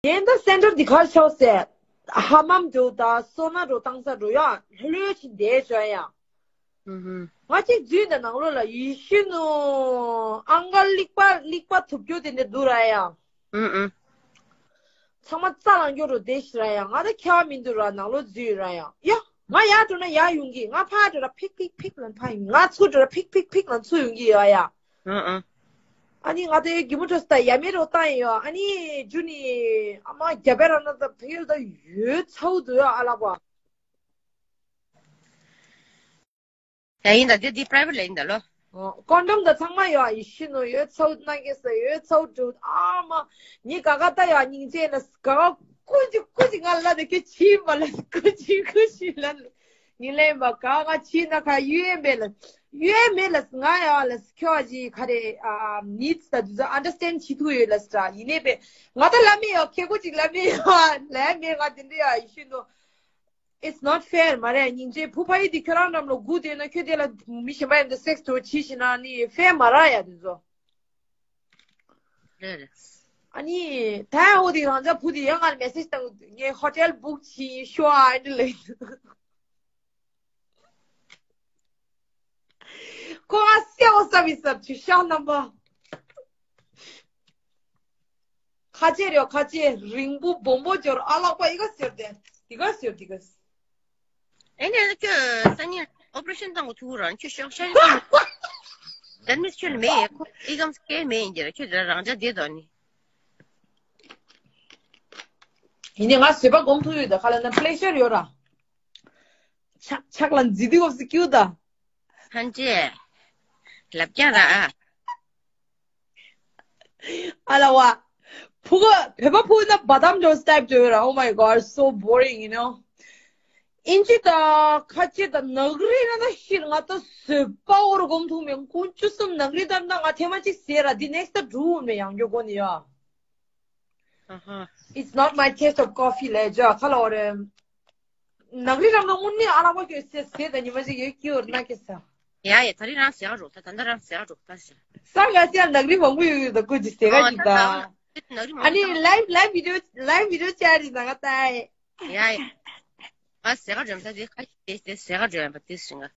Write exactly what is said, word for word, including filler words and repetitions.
ཡིན་ད་སེན་ཊར་འདི་གར་ཆོག་ཟེར། ཧ་མམ་འགྲོ་ད་སོ་ན་འགྲོ་བཏང་ས་འགྲོ་ཡ་ལྷོད་ལྷོད་ཅིག་བསྡད་བྱ་ཡ། ཨུ་ཧུ། ང་གཅིག་འཛུལ་ད་ནང་ལོགས་ལ་ཡིད་ཤི་ནོ། ཨང་ཀ་ལིག་པ་ལིག་པ་ཐུབ་རྒྱུ་དེ་འདྲ་འདུག་ར་ཡ། ཨུ་ཨུ། ཚང་མ་རྩ་ལངས་རྒྱུ་རུ་བསྡད་ཤི་ར་ཡ། ང་ད་ཁྱད་པར་མི་འདུག་ར། ནང་ལོགས་འཛུལ་ར་ཡ། ཡ། ང་ཡར་འགྲོ་ན་ཡར་ཡོང་གི། ང་ཕར་འགྲོ་ན་ཕིག་ཕིག་ཕིག་ལ་ཕར་ཡོང་གི། ང་ཚུར་འགྲོ་ན་ཕིག་ཕིག་ཕིག་ལ་ཚུར་ཡོང་གི་ཡོད་ཡ། ཨང་ཨང་། ཨ་ནི་ང་དེ་གི་མོ་ཊ་སི་ད་ཡ་མེད་རོ་བཏང་ཡོད། ཨ་ནི་ཇུ་ནི། ཨ་མ་རྒྱ་བལ་ར་ན་ད་ཕེལ་ད་ཡོད་ཚའུ་འདུག་ཡ། ཨ་ལ་བ། ཡ་ཡིན་ད། འདི་འདི་པ་རའི་ཝེ་ཊི་ལ་ཡིན་ད་ལོ། ཀོན་ཌོམ་ད་ཚང་མ་ཡོད། ཡིད་ཤི་ནོ་ཡོད་ཚའུ་ན་གེ་ས་ཡོད་ཚའུ་འདུག་ཨ་མ། ནི་ག་ག་ད་ཡ་སྙིང་རྗེ་ན་ག་ག་ཀུ་ཅི་ཀུ་ཅི་ང་ལ་ནི་ཁྱོད་ཕྱིན་མ་ལ་ཀུ་ཅི་ཀུ་ཅི་ལ། ཉིན་ལས་མ་ག་ང་ཕྱིན་ན་ཁ་ཡོད་མེད་ལ། ཡོད་མེད་ལ་ང་ཡ་ལ་ཁྱོད་ཀྱི་ཁ་རེ་ཨ་ནིད་ད་དུ་ཨན་ཌར་སི་ཊེན་ཌ་བྱེད་ཐུབ་ཡོད་ལ་ས་ཡིན་ནས་པས། ང་ད་ལ་མེད་ཡ། ཁེ་ཀུ་ཅིག་ལ་མེད་ཡ། ལ་མེད། ང་དེ་འདྲ་ཡ་ཡིད་ཤི་ནོ། It's not fair མ་རེད། སྙིང་རྗེ་བུ་ཕ་ཡི་དེ་ཁྱོད་རང་འགྲམ་ལ་སྒུག་བསྡད་ན་ཁྱོད་དེ་ལ་མི་གཞན་པ་ཡིན་ད་སེག་སི་དོ་བྱེད་ཤི་ན་ནི་ཧྥེ་མ་ར་ཡ་དེ་ཚོ། རེད་རེད། ཨ་ནི་ད་ཡང་འོ་དེ་རང་ཅག་བུ་དེ་ཡང་ང་ལ་མེ་སེ་ཇི་བཏང་། ངས་ཧོ་ཊེལ་བུག་བྱེད་ཤོག་ཨ་འདི་ལ། ཁོ་ང་སེ་འོ་ས་མི་ས་ཆུ་ཤ་རྣམ་པ། ཁ་ཆེ་རེད། ཁ་ཆེ་རིང་པོ་སྦོམ་པོ་འབྱོར། ཨ་ལགས་པ་ཨི་ག་ཟེར་དེ་འདི་ག་ཟེར་འདི་ག་ཟེར། ཨེ་ནས་ཁྱོད་སང་ཉིན་ཨོ་པ་རེ་ཤན་བཏང་གོ་ཐུག་རང་ཁྱོད་ཤོག་ཤ་ཡིན། དེ་ནི་ཁྱོད་ལ་མེད་ཡ། ཁོ་ཨི་གམ་སྐད་མེད་ཡིན་གྱི་ར། ཁྱོད་རང་ཅག་བསྡད་དོ་ནི། ཡིན་ནི་ང་བཟོད་པ་སྒོམ་ཐུབ་ཡོད་ད། ཁ་ལ་ན་པི་ལེ་ཤར་ཡོད་ར། ཆག་ཆག་ལ་འཛི་དུས་སྐབས་སུ་སྐྱུག་ད། ཧན་ཅེ། ལབ་ཀྱང་ར་ཨ། ཨ་ལ་བ། ཕུ་ག་བོད་པ་ཕུ་ན་བ་དམ་འགྲོ་སི་ཊེབ་འགྲོ་ར། Oh my God, so boring, you know. ཨིན་ཇི་ད་ཁ་ཆེ་ད་ནག་རི་ན་ད་ཤིར་ང་ད་བཟོད་པ་འོར་སྒོམ་ཐུབ་མེད། ཀུན་ཅུ་གསུམ་ནག་རི་ད་ན་ང་ཐེངས་མ་གཅིག་ཟེར་ར། འདི་next་ད་འགྲུབ་མེད་ཡང་འགྱོ་གོ་ནི་ཡ། ཨ་ཧ། It's not my taste of coffee ལས་ཇ་ཁ་ལ་འོ་རེ། ནག་རི་རམ་ན་དངོས་གནས་ཨ་ལ་བ་ཁྱོད་ཟེར་ཟེར་ད་ཉི་མ་ཞིག་ཡོད་ཀྱི་འོར་ན་ཀེ་ས། ཡ་ཡ། ད་རི་རང་ཟེར་རོགས་ད། ད་ད་རང་ཟེར་རོགས་ད་ཟེར། ས་ག་ཟེར་ནག་རི་མང་པོ་ཡོད་ད་ཀུ་ཅི་ཟེར་ག་ཨ་ཅིག་ད། ད་ད་ནག་རི་མང་པོ་ཨ་ནི་ལའིབ་ལའིབ་བི་ཌི་ཡོ་ལའིབ་བི་ཌི་ཡོ་ཅར་རི་ན་ག་ད་ཡ། ཡ་ཡ། ང་ཟེར་ག་འགྲོ་ད་དེ་ཁ་ཤས་དེ་ཟེར་ག་འགྲོ་ཡ་པ་དེ་ཟེར་ག